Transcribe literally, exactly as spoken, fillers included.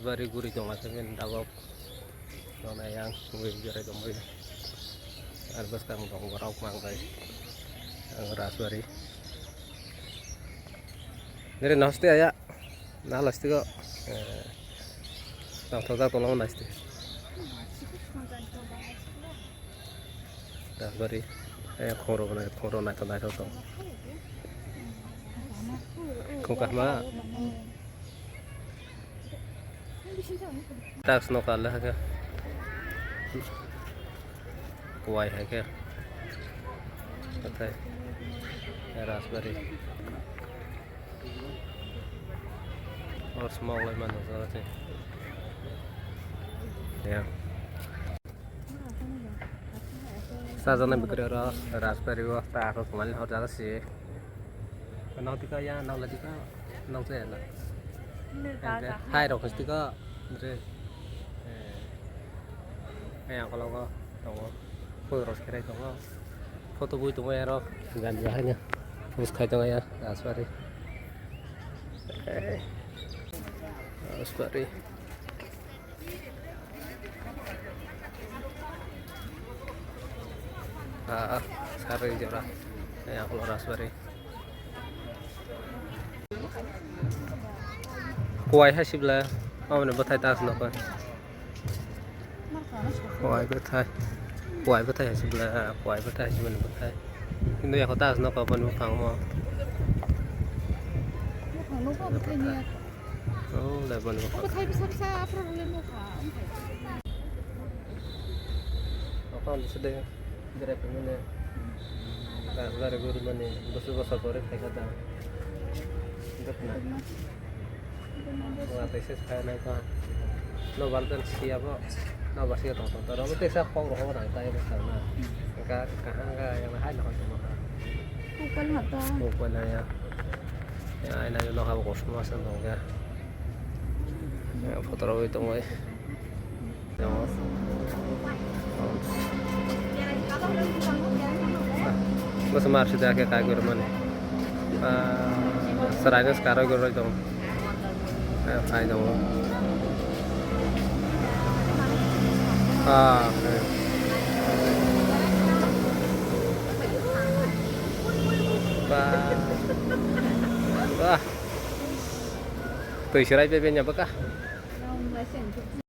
Bari guri tong asai men tabok. Nona yang guri jora tong bai. Ar bwskang tong borok mang bai. Ang Rajbari. Nere noste aya. Na lastigo. Eh, tong thok tong naste. Rajbari, eh, khoro bwnai, khoro naithok naithok tong. Khungkahma. Tax no kale hake. Kuwai hake. Oke. Rajbari. Or small lai mano jora se. Ya. Sajana bikri oro Rajbari o ta asok mali hor jaga si. Nong tika ya, nong la tika, nong se na. Hai rok tika, re. Eh, yang kalau ko, tongo. Photo rok kherai tongo. Photo bui tongo ya rok. Ganja hai na. Post khai tongo ya, Rajbari. Eh. Rajbari. Ah, ah, sari jora. Ya, kalau Rajbari. Kuwai hai sibla, oh, mana batai tas no koi. Kuwai batai, kuwai batai hai sibla, kuwai batai hai sibla batai. Hindu ya kota as no koi pon bukang mo. Oh, lebon ko. Obo thai bisa bisa problem no kha. Oka on sede, jere pemene. Rajbari guri mani, bosu bosu pore khai kata. Dukna. Wala tei ses khai nai kha. No bal dan siya bo. No bal siya tong tong. Ro tei sa kong ro nang tai bo sa na. Ka, kahang ka, yang hai no hai tong kha. Upal hata. Upal ya. Ya, aina yo nokha bo kosom aswk tong khe. Ya, photo rogwi tong bai. Tongo. Bwsa mar sida khe kai gori mani. Ah, swrai no swkang rogwi roi tong. Ayo, phai tongo. Ah, okay. Ba. Ba. Twi swrai bebenya bwkha.